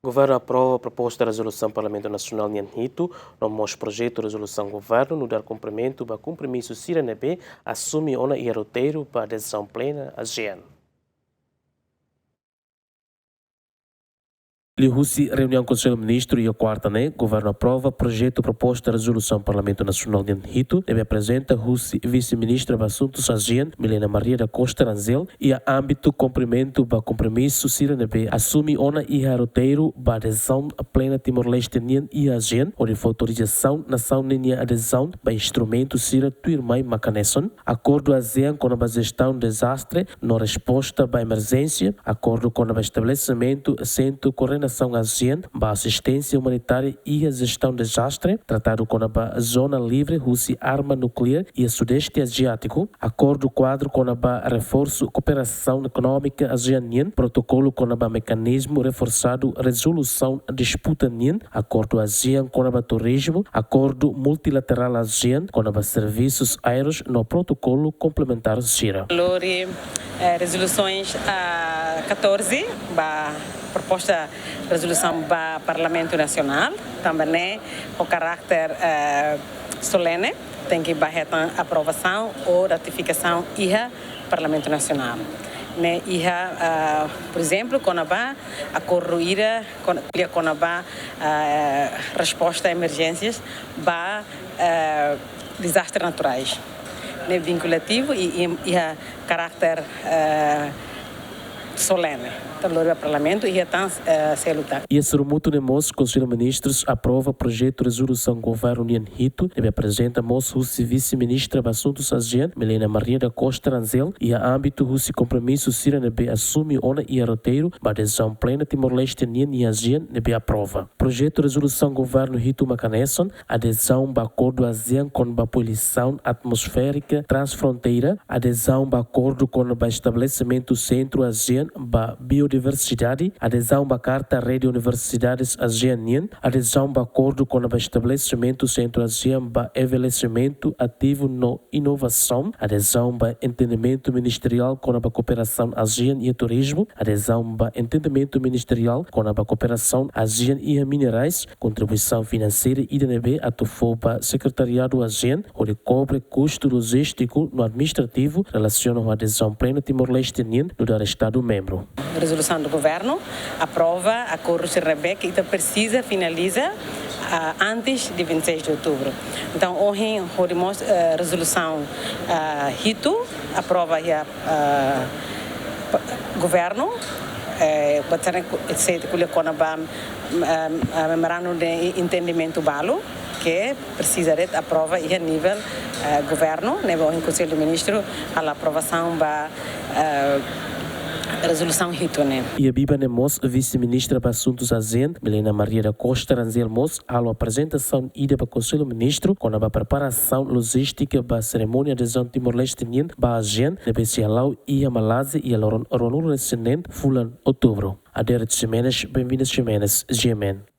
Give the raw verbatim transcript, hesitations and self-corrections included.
Governu aprova proposta rezolusaun Parlamentu Nasionál nian hitu, no mós projetu rezolusaun governu nu'udar kumprimentu ba kompromisu sira ne'ebé asumi ona iha roteiru ba adezaun plena ASEAN. Liuhusi reuniaun Konsellu Ministru iha kuarta ne'e, governu aprova projetu proposta rezolusaun Parlamentu Nasionál nian hitu, ne'ebé aprezenta husi Vise-Ministra ba Asuntus ASEAN, Milena Maria da Costa Rangel, iha ámbitu kumprimentu ba kompromisu sira ne'ebé asumi ona iha roteiru ba adezaun plena Timor-Leste nian iha ASEAN, hodi fó autorizasaun nasaun ne'e nia adezaun ba instrumentu sira tuirmai mak hanesan: akordu ASEAN kona-ba jestaun dezastre no resposta ba emerjénsia, akordu kona-ba estabelesimentu Sentru Koordenasaun ASEAN ba asisténsia umanitária iha jestaun dezastre, tratadu kona-ba zona livre husi arma nukleár iha Sudeste Aziátiku, akordu kuadru kona-ba reforsu kooperasaun ekonómika ASEAN nian, protokolu kona-ba mekanizmu reforsadu rezolusaun disputa nian, akordu ASEAN kona-ba turizmu, akordu multilaterál ASEAN kona-ba servisus aéreus no protokolu komplementár sira. Lori, eh, rezolusoens, ah, catorze ba proposta rezolusaun ba Parlamentu Nasionál, tanba ne'e ho karáter, eh, solene, tenke ba hetan aprovasaun ou ratifikasaun iha Parlamentu Nasionál. Ne'e iha, ah, por ezemplu, kona-ba akordu ida, kon-, ko'alia kona-ba, ah, resposta a emerjénsias ba, ah, dezastre naturais. Ne'e vinkulativu i, i iha karáter, ah, solene. Tan lori ba Parlamentu iha tan, eh, selu tan. Iha sorumutu ne'e mós, Konsellu Ministrus aprova projetu rezolusaun governu nian hitu, ne'ebé aprezenta mós husi Vise-Ministra ba Asuntus ASEAN, Milena Maria da Costa Rangel, iha ámbitu husi kompromisu sira ne'ebé asumi ona iha roteiru ba adezaun plena Timor-Leste nian iha ASEAN, ne'ebé aprova. Projetu rezolusaun governu hitu mak hanesan: adezaun ba akordu ASEAN kona-ba poluisaun atmosférika transfronteira, adezaun ba akordu kona-ba estabelesimentu Sentru ASEAN ba Biodiversidade, adezaun ba Karta Rede Universidades ASEAN nian, adezaun ba akordu kona-ba estabelesimentu Sentru ASEAN ba Envelhesimentu Ativu no Inovasaun, adezaun ba entendimentu ministeriál kona-ba kooperasaun ASEAN iha turizmu, adezaun ba entendimentu ministeriál kona-ba kooperasaun ASEAN iha minerais, kontribuisaun finanseira ida ne'ebé atu fó ba Sekretariadu ASEAN, hodi kobre kustu lojístiku no administrativu relasiona ho adezaun plena Timor-Leste nian nu'udar Estadu membru. Rezolusaun do governu aprova akordu sira ne'ebé ke ita presiza finaliza, ah, antes de vinte e seis de outubro. Entaun, ohin, hodi mós, eh, rezolusaun, ah, hitu aprova iha, ah, pa-, governu, eh, buat sira ne'e ku-, se ko'alia kona-ba, ah, ah, memorandu de entendimentu balu, ke presiza de'it aprova iha nivel, eh, governu, ne'ebé ohin Konsellu Ministru halo aprovasaun ba, eh, rezolusaun hitu ne'e. Iha biban ne'e mós, Vise-Ministra ba Asuntus ASEAN, Milena Maria da Costa Rangel mós halo aprezentasaun ida ba Konsellu Ministru kona-ba preparasaun lojístika ba serimónia adezaun Timor-Leste nian ba ASEAN, ne'ebé sei hala'o iha Malázia iha loron ruanulu-resin-neen fulan Outubru. Adérito Ximenes, Benvinda Ximenes, G M N.